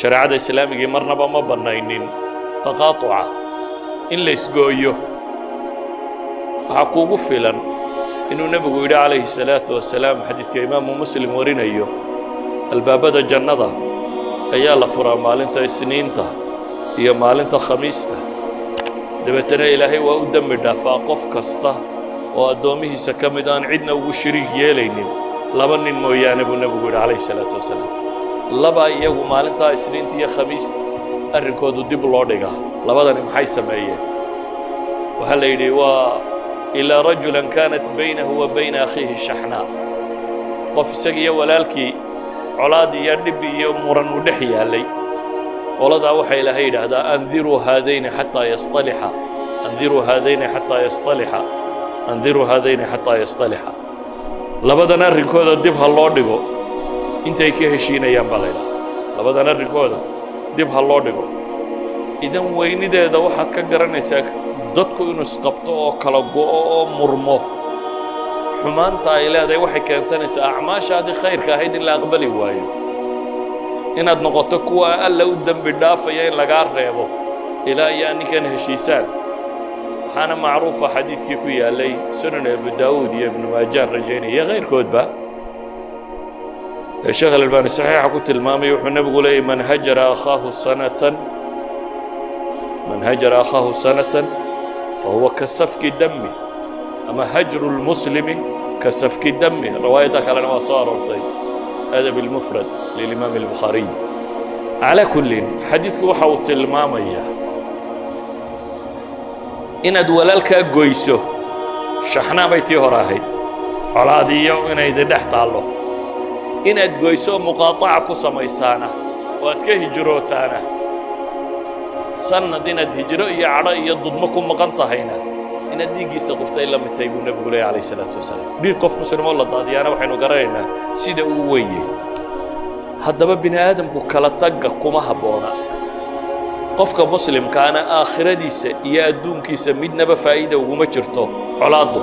Shareecada islaamigii marnaba ma bannaynin taqaatuca, in la isgooyo. Waxaa kuugu filan inuu nebigu yidhi calayhi الsalaatu wasalaam, xadiidka imaamu Muslim warinayo, albaabada jannada ayaa la furaa maalinta Isniinta iyo maalinta Khamiista. Dabeetana Ilaahay waa u dembi dhaafaa qof kasta oo addoommihiisa ka mid aan cidna ugu shariig yeelaynin, laba nin mooyaane, buu nebigu yidhi calayhi salaatu wasalaam. Labaa iyagu maalintaa Isniinta iyo Khamiista arrinkoodu dib loo dhigaa. Labadani maxay sameeyeen? Waxaa la yidhi waa إلا رجلا كانت بينه وبين أخيه شحناء, qof isagiiyo walaalkii colaad iyo dhib iyo muran uu dhex yaallay. Qoladaa waxaa Ilaahay yidhaahdaa: أنظروا هذين حتى يصطلحا، أنظروا هذين حتى يصطلحا، أنظروا هذين حتى يصطلحا. Labadan arrinkooda dib ha loo dhigo intay ka heshiinayaan, baa la yidhaha. Labadan arrinkooda dib ha loo dhigo. Idan weynideeda waxaad ka garanaysaa dadku inuu isqabto oo kala go'o oo murmo xumaanta ay leedahay. Waxay keensanaysaa acmaashaadii khayrka ahayd in la aqbali waayo, inaad noqoto kuwa Alla u dembi dhaafaya in lagaa reebo ilaa iyo ninkan heshiisaan. Waxaana macruufa xadiidkii ku yaallay Sunan Abu Daawuud iyo Ibnu Maajaan rajaynaya kayrkoodba ee Sheekh Alalbaani saxiixa ku tilmaamay. Wuxuu nebigu leeyay: من هجر أخاه سنة، من هجر أخاه سنة فهو كسفك دمه, ama هجر المسلم كسفك دمه. Riwaayadda kalena waa soo aroortay Adab اlmufrad lilimaam الbukhaariy. Calaa kullin, xadiidku waxa uu tilmaamayaa inaad walaalkaa goyso, shaxnaa bay tii hore ahayd, colaadiyo inaydi dhex taallo, inaad goyso oo muqaataca ku samaysaana oo aad ka hijrootaana, sanad inaad hijro iyo cadho iyo dudmo ku maqan tahayna, inaad dhiiggiisa qubtay la mid tahay, buu nebigu leeyay calayh isalaatu wasalaam. Dhiig qof muslimoo la daadiyaana waxaynu garanaynaa sida uu wenyey. Haddaba bini aadamku kala tagga kuma habboona. Qofka muslimkaana aakhiradiisa iyo adduunkiisa midnaba faa'iida uguma jirto colaaddu.